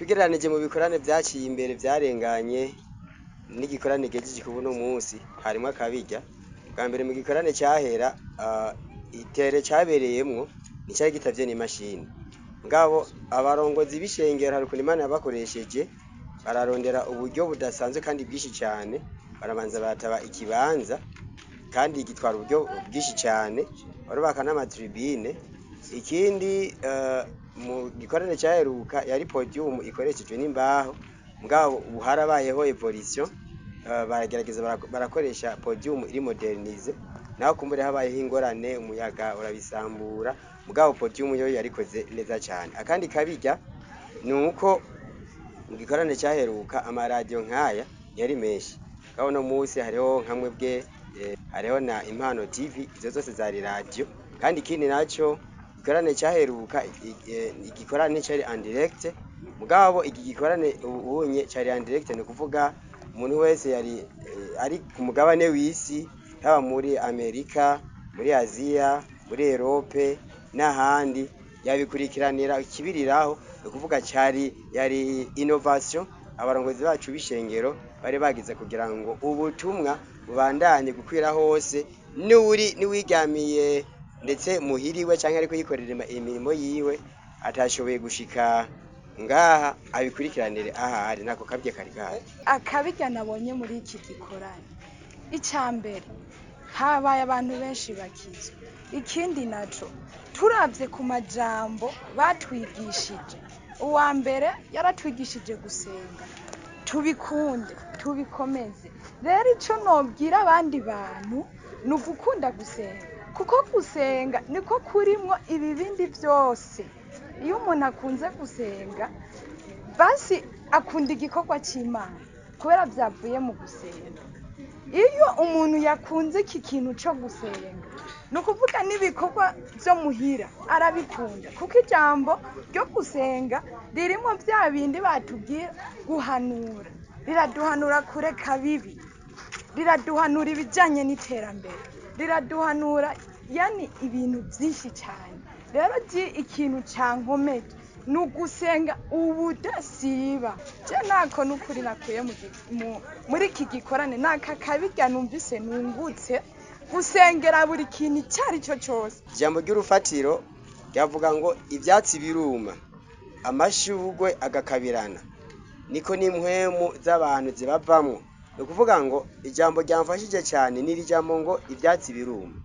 Tugereranije mu bikorane vyaciye imbere vyarenganye n'igikorane gejeje ku buno munsi, harimwo akabirya. Bwa mbere mu gikorane cahera, itere cabereyemwo nticari gitavye n'imashini. Ngabo abarongozi b'ishengero hari ukuntu Imana yabakoresheje, bararondera uburyo budasanzwe kandi bwinshi cane, barabanza barataba ikibanza kandi gitwara uburyo bwinshi cane, barubaka n'amatribune. Ikindi, mu gikorane caheruka yari podium ikoreshejwe n'imbaho, mugabo ubu harabayeho evolution, baragerageza barakoresha podium iri modernisée, naho kumbure habayeho ingorane umuyaga urabisambura, mugabo podium yo yarikoze neza cane. Akandi kabirya ni uko mu gikorane caheruka amaradiyo nk'aya yari menshi, mugabo uno munsi hariho nka mwebwe, hariho na Impano TV, izo zose zari radiyo. Kandi ikindi naco, igikorane caheruka igikorane cari en direct, mugabo iki gikorane ubunye cari en direct, ni ukuvuga umuntu wese yari ari ku mugabane w'isi, haba muri Amerika, muri Aziya, muri Europe n'ahandi, yabikurikiranira ikibiriraho. Ni ukuvuga cari yari innovation abarongozi bacu b'ishengero bari bagize kugira ngo ubutumwa bubandanye gukwira hose, n'uri niwiryamiye ndetse muhiriwe canke ariko yikorera imirimo yiwe atashoboye gushika ngaha, abikurikiranire ahari. Nako kabye kari gahari. Akabirya nabonye muri iki gikorane, icya mbere habaye abantu benshi bakizwa. Ikindi naco, turavye ku majambo batwigishije, uwa mbere yaratwigishije gusenga, tubikunde tubikomeze. Rero ico nobwira abandi bantu ni ugukunda gusenga, kuko gusenga niko kurimwo ibibindi byose. Iyo umuntu akunze gusenga, basi akunda igikorwa cy'Imana kubera byavuye mu gusenga. Iyo umuntu yakunze iki kintu cyo gusenga, ni ukuvuga n'ibikorwa byo muhira arabikunda, kuko ijambo ryo gusenga ririmo bya bindi batubwira guhanura, riraduhanura kureka bibi, riraduhanura ibijyanye n'iterambere, riraduhanura yani ibintu byinshi cyane. Rero ikintu cyankomeje ni ugusenga ubudasiba. Je nako n'ukuri nakuye muri iki gikorane naka kabirya numvise nungutse gusengera buri kintu icyo ari cyo cyose. Ijambo ry'urufatiro ryavuga ngo ivyatsi biruma, amashurwe agakabirana, niko n'impwemu z'abantu zibavamwo. Ni ukuvuga ngo ijambo ryamfashije cyane ni iri jambo ngo ivyatsi biruma.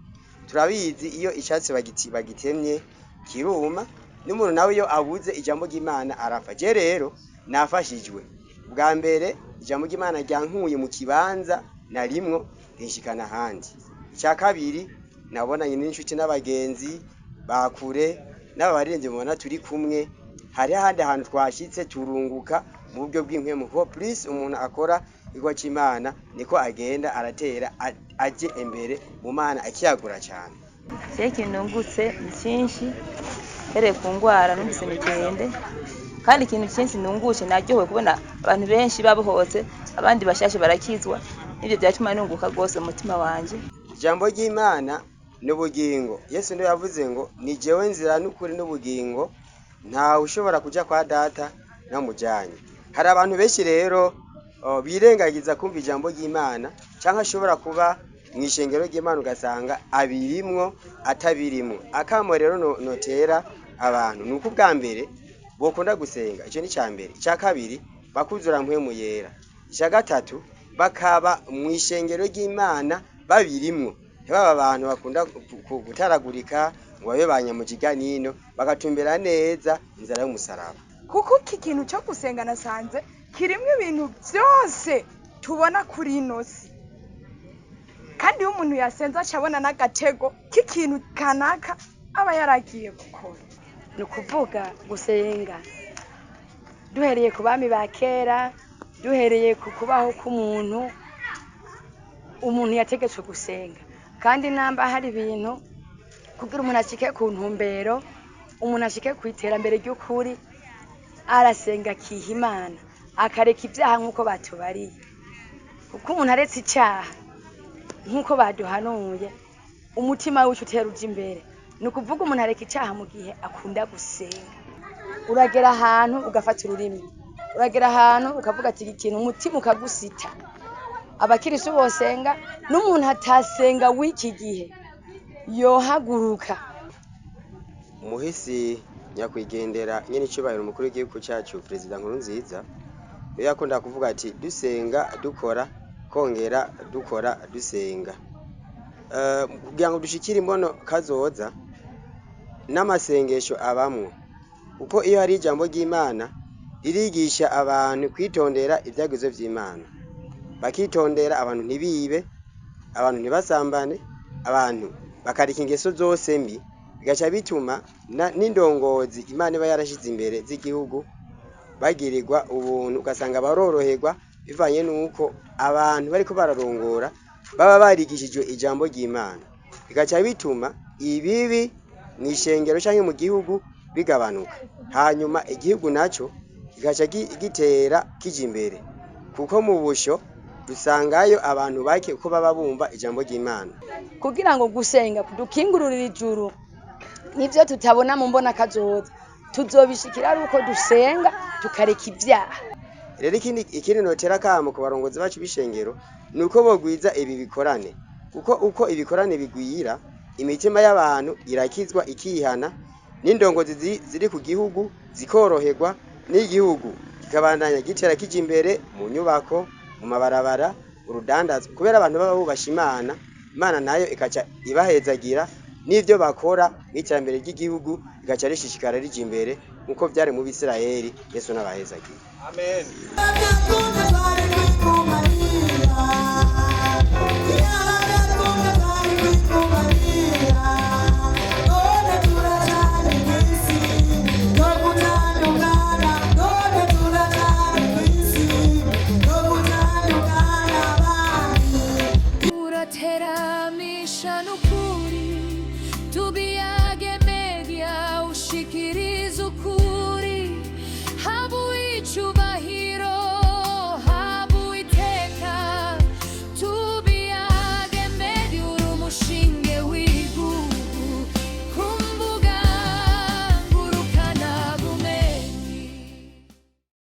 Turabizi, iyo icyatsi bagitemye kiruma, n'umuntu nawe iyo abuze ijambo ry'Imana arapfa. Je rero nafashijwe bwa mbere, ijambo ry'Imana ryankuye mu kibanza narimwo rinshikana ahandi. Icya kabiri, nabonanye n'inshuti n'abagenzi bakure n'aba baririmbyi mubona turi kumwe. Hari ahandi hantu twashitse turunguka mu buryo bw'impwemu, kuko plus umuntu akora igikorwa c'Imana niko agenda aratera aje imbere mu Mana, akiyagura cyane. Jewe ikintu nungutse ni cyinshi, mpereye ku ngwara numvise mitende. Kandi ikintu cyinshi nungutse, naryohewe kubona abantu benshi babohotse, abandi bashashe barakizwa, nivyo vyatuma nunguka rwose mu mutima wanje. Ijambo ry'Imana ni ubugingo. Yesu niwe yavuze ngo ni jewe nzira n'ukuri n'ubugingo, ntawe ushobora kuja kwa Data namujanye. Hari abantu benshi rero birengagiza kumva ijambo ry'Imana, canke ashobora kuba mu ishengero ry'Imana ugasanga abirimwo atabirimwo. Akamo rero notera abantu ni uko ubwa mbere bokunda gusenga, ico ni ica mbere. Ica kabiri, bakuzura Mpwemu Yera. Ica gatatu, bakaba mu ishengero ry'Imana babirimwo, ntibaba abantu bakunda gutaragurika ngo babe ba nyamujiga nino, bagatumbera neza inzara y'umusaraba. Kuko iki kintu cyo gusenga nasanze kirimo ibintu byose tubona kuri ino si, kandi iyo umuntu yasenze aca abona n'agatego k'ikintu kanaka aba yaragiye gukora. Ni ukuvuga gusenga duhereye ku bami ba kera, duhereye ku kubaho k'umuntu, umuntu yategetswe gusenga. Kandi namba hari ibintu kugira umuntu ashike ku ntumbero, umuntu ashike ku iterambere ry'ukuri, arasenga akiha Imana, akareka ibyaha nk'uko batubariye, kuko umuntu aretse icyaha nk'uko baduhanuye, umutima wiwe utera uja imbere. Ni ukuvuga umuntu areka icyaha mu gihe akunda gusenga. Uragera ahantu ugafata ururimi. Uragera ahantu ukavuga ati iki kintu, umutima ukagusita. Abakirisu bosenga, n'umuntu atasenga w'iki gihe yohaguruka. Umuhisi nyakwigendera nyene icubahiro umukuru w'igihugu cacu, Perezida Nkurunziza, niwe yakunda kuvuga ati: "Dusenga dukora, kongera dukora dusenga." Kugira ngo dushikire imbono kazoza, n'amasengesho abamwo, kuko iyo hari ijambo ry'Imana ririgisha abantu kwitondera ivyagizo vy'Imana, bakitondera, abantu ntibibe, abantu ntibasambane, abantu bakareka ingeso zose mbi, bigaca bituma n'indongozi Imana iba yarashize imbere z'igihugu bagirirwa ubuntu, ugasanga baroroherwa bivanye n'uko abantu bariko bararongora baba barigishijwe ijambo ry'Imana, bigaca bituma ibibi mw'ishengero canke mu gihugu bigabanuka, hanyuma igihugu naco kigaca gitera kija imbere, kuko mu busho dusangayo abantu bake uko baba bumva ijambo ry'Imana. Kugira ngo gusenga kudukingururira ijuru, nivyo tutabona mu mbona kazoza tuzobishikira ari uko dusenga tukareka ivyaha. Rero ikindi notera akamo ku barongozi bacu b'ishengero ni uko bogwiza ibi bikorane, kuko uko ibikorane bigwira, imitima y'abantu irakizwa, ikihana, n'indongozi ziri ku gihugu zikoroherwa, n'igihugu kikabandanya gitera kija imbere mu nyubako, mu mabarabara, urudandazwa, kubera abantu baba bubasha Imana, Imana nayo ikaca ibahezagira n'ivyo bakora mw'iterambere ry'igihugu rigaca rishishikara rija imbere nk'uko vyari mu Bisirayeli. Yesu n'abahezagira. Amen. Urateramisha n'ukuri, Tubiyage Media, ushikiriza ukuri, haba icubahiro.